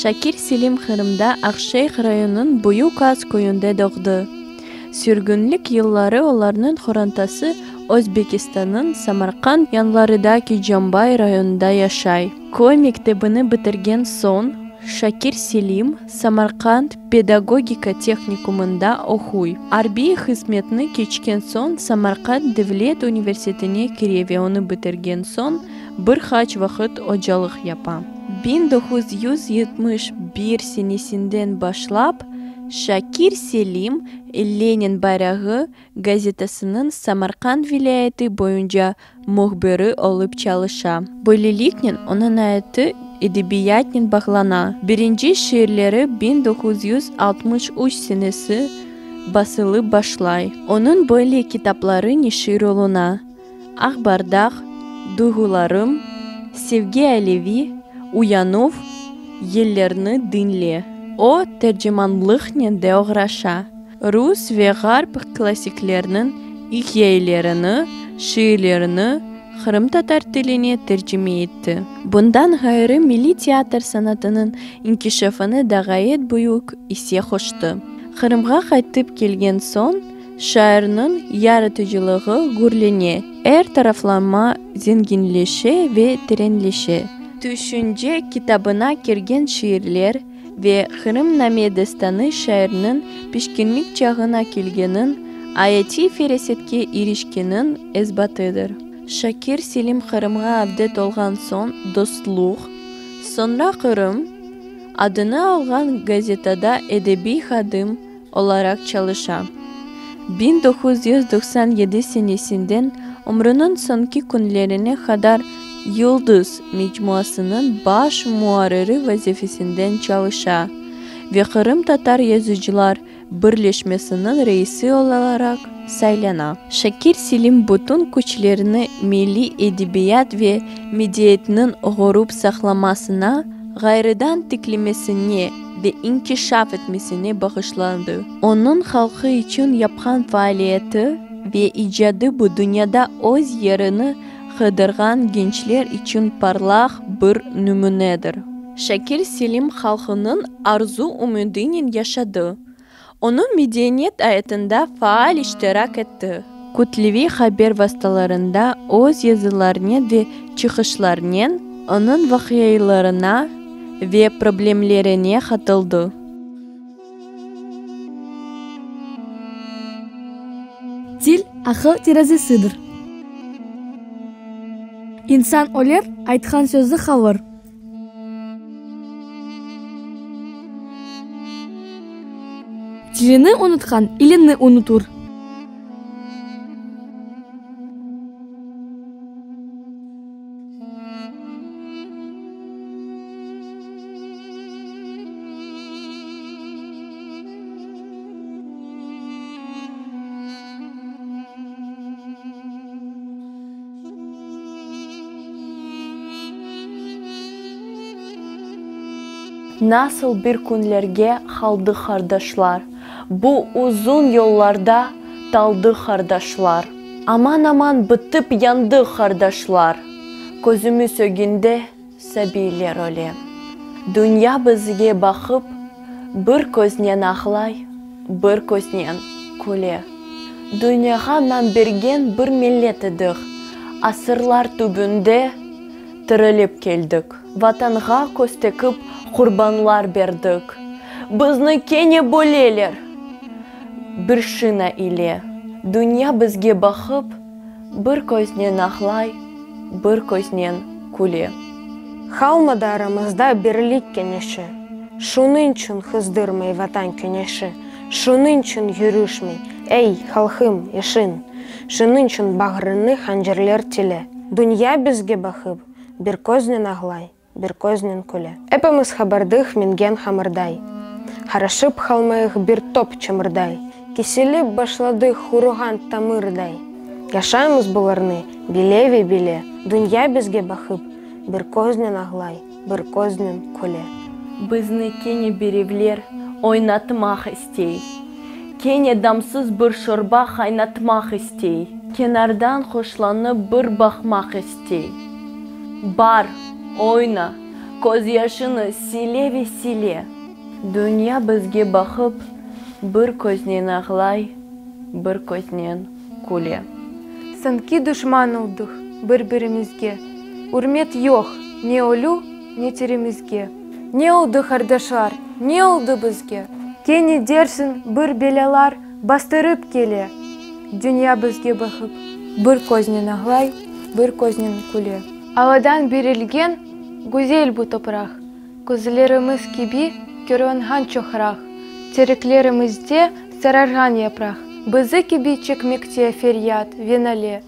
Şakir Selim Qırımda Aqşeyh rayonınıñ Büyük Az köyünde doğdı. Sürgünlik yılları olarnıñ qorantası Özbekistannıñ Samarqand yanlarındaki Cambay rayonında yaşay. Köy mektebini bitirgen soñ, Şakir Selim Samarqand pedagogika tehnikumında oquy. Arbiy hızmetni keçken soñ Samarqand devlet universitetine kire ve onı bitirgen soñ bir qaç vaqıt ocalıq yapa. 1971 senesinden başlap Şakir Selim Lenin bayrağı gazetasınıñ Samarqand vilâyeti boyunca mühbiri olıp çalışa. Böyleliknen onıñ ayatı edebiyatnen bağlana. Birinci şiirleri 1963 senesi basılıp başlay. Onıñ böyle kitapları neşir oluna, Aq bardaq, Duyğularım, Sevgi alevi, Uyanuv, Yellerni diñle. O, tercimanlıqnen de oğraşa. Rus ve ğarp klassikleriniñ ikâyelerini, şiirlerini qırımtatar tiline tercime etti. Bundan ğayrı milliy teatr sanatınıñ inkişafına da ğayet büyük isse qoştı. Qırımğa qaytıp kelgen soñ şairniñ yaratıcılığı gürlene, er taraflama zenginleşe ve terenleşe. Tüşünce kitabına kirgen şiirler ve Qırımname destanı şairniñ pişkinlik çağına kelgeniniñ, ayatiy ferasetke irişkeniniñ isbatıdır. Şakir Selim Qırımğa avdet olğan soñ Dostluq, soñra Qırım adını alğan gazetada edebiy hadim olaraq çalışa. 1997 senesinden ömrüniñ soñki künlerine qadar Yıldız mecmuasınıñ baş muarriri vazifesinde çalışa ve Qırımtatar yazıcılar birleşmesiniñ reisi olaraq saylana. Şakir Selim bütün küçlerini milliy edebiyat ve medeniyetniñ qorup saqlamasına, ğayrıdan tiklemesine ve inkişaf etmesine bağışladı. Onıñ halqı içün yapqan faaliyeti ve icadı bu dünyada öz yerini qıdırğan gençler içün parlaq bir nümünedir. Şakir Selim halqınıñ arzu-ümüdinen yaşadı, onıñ medeniyet ayatında faal iştirak etti. Kütleviy haber vastalarında öz yazılarınen ve çıqışlarınen onıñ vaqialarına ve problemlerine qatıldı. Til, aqıl terazisidir. İnsan öler, aytqan sözü qalır. Tilini unutqan ilini unutur. Nasıl bir künlerge qaldıq qardaşlar, Bu uzun yollarda taldıq qardaşlar. Aman-aman bitip yandıq, qardaşlar, Közümiz ögünde sabiyler öle. Dünya bizge baqıp, bir köznen ağlay, bir köznen küle. Dünyağa nam bergen bir millet edik, Asırlar tübünde tirilip keldik. Vatanğa köz tikip qurbanlar berdik, Bizni kene böleler bir şina ile. Dünya bizge baqıp, bir köznen ağlay, bir köznen küle. Qalmadı aramızda birlik keñeşi, Şunıñçün qızdırmay Vatan küneşi, Şunıñçün yürüşmey, ey, halqım, işiñ, Şunıñçün bağrıñnı hancerler tile. Dünya bizge baqıp, bir köznen ağlay, bir köznen küle. Epimiz qabardıq mingen hamırday, Qarışıp qalmayıq bir top çamırday, Kesilip başladıq quruğan tamırday. Yaşaymız bularnı bile ve bile, Dünya bizge baqıp, bir köznen ağlay, bir köznen küle. Bizni kene birevler oynatmaq istey, Kene damsız bir şorba qaynatmaq istey. Kenardan hoşlanıp bir baqmaq istey. Bar, oyna, közyaşını sile ve sile. Dünya bizge baqıp, bir köznen ağlay, bir köznen küle. Sanki duşman oldıq bir-birimizge, Ürmet yoq ne ölü, ne tirimizge. Ne oldı, qardaşlar, ne oldı bizge? Kene dersiñ bir belâlar bastırıp kele. Dünya bizge baqıp, bir köznen ağlay, bir köznen küle. Alladan berilgen güzel bu topraq, Közlerimiz kibi körünğen çoqraq, Tereklerimizde sararğan yapraq, Bizi kibi çekmekte feryat ve nale.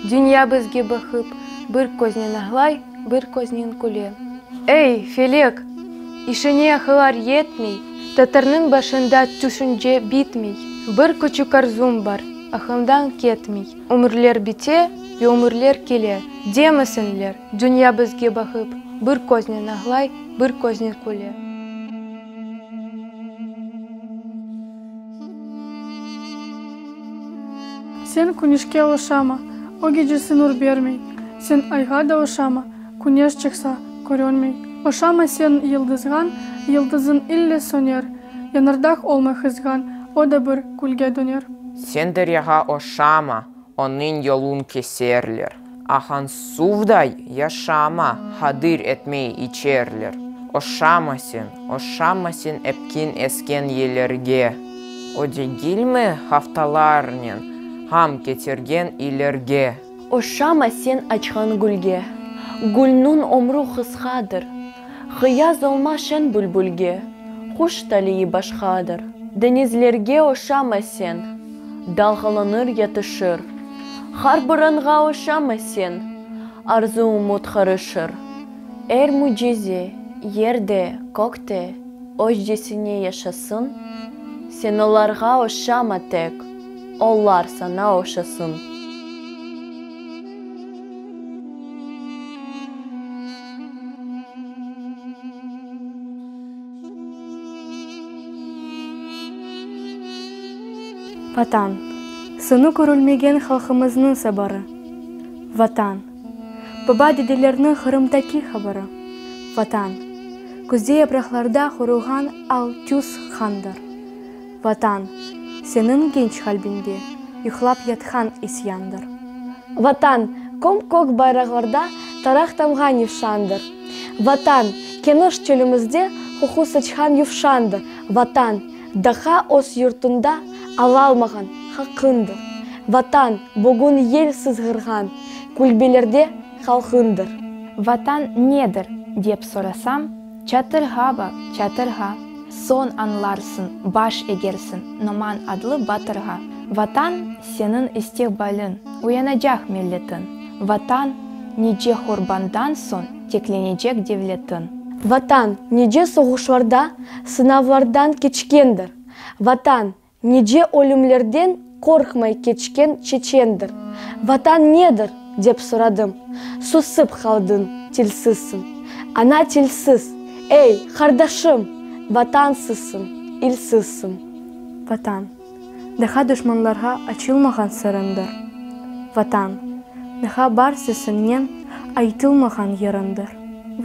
Dünya bizge baqıp, bir köznen ağlay, bir köznen küle. Ey, felek, işiñe aqıllar yetmey, Tatarnıñ başında tüşünce bitmey. Bir küçük arzum bar, aqlımdan ketmey, Ömürler bite ve ömürler kele. Demesinler, dünya bizge baqıp, bir köznen ağlay, bir köznen küle. Sen küneşke oşama, o gecesi nur bermey, Sen ayğa da oşama, küneş çıqsa, körünmey. Oşama sen yıldızğan, yıldızıñ ille söner, Yanardağ olma qızğan, o da bir külge döner. Sen deryağa oşama, onıñ yolun keserler, Aqan suvday yaşama, hadir etmey içerler. Oşama sen, oşama sen epkin esken yellerge. O degilmi haftalarnen ğam ketirgen illerge? Oşama sen açqan gülge, gülniñ ömrü qısqadır. Qıyas olma şen bülbülge, quş taliyi başqadır. Deñizlerge oşama sen, dalğalanır yatışır. Har bir anğa oşama sen, arzu-ümüt qarışır. Er mücize yerde, kökte özcesine yaşasın, Sen olarğa oşama tek, olar saña oşasın. Vatan, soñu körülmegen halqımıznıñ sabırı. Vatan, baba-dedelerniñ Qırımdaki haberi. Vatan, küzde yapraqlarda qoruğan al tüs qandır. Vatan, seniñ genç qalbiñde yuqlap yatqan isyandır. Vatan, köm-kök bayraqlarda taraq tamğan nişandır. Vatan, keniş çölümizde qoqu saçqan yuvşandır. Vatan, daha öz yurtunda alalmağan haqqıñdır. Vatan, bugün yel sızğırğan külbelerde halqıñdır. Vatan nedir, dep sorasam, çatırğa baq, çatırğa. Soñ añlarsıñ, baş egersiñ Noman adlı batırğa. Vatan, seniñ istiqbaliñ, uyanacaq milletiñ. Vatan, nice qurbandan soñ tiklenecek devletiñ. Vatan, nice soğuşlarda sınavlardan keçkendir. Vatan, nice ölümlerden qorqmay keçken çeçendir. Vatan nedir? dep soradım. Susıp qaldıñ, tilsizsiñ. Ana tilsiz, ey, qardaşım, Vatansızsıñ, ilsizsiñ. Vatan, daha duşmanlarğa açılmağan sırıñdır. Vatan, daha bar sesiñnen aytılmağan yırıñdır.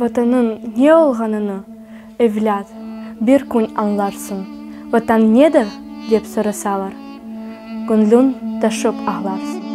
Vatanıñ ne olğanını, evlât, bir kün añlarsıñ. Vatan nedir, dep sorasalar, göñlüñ taşıp ağlarsıñ.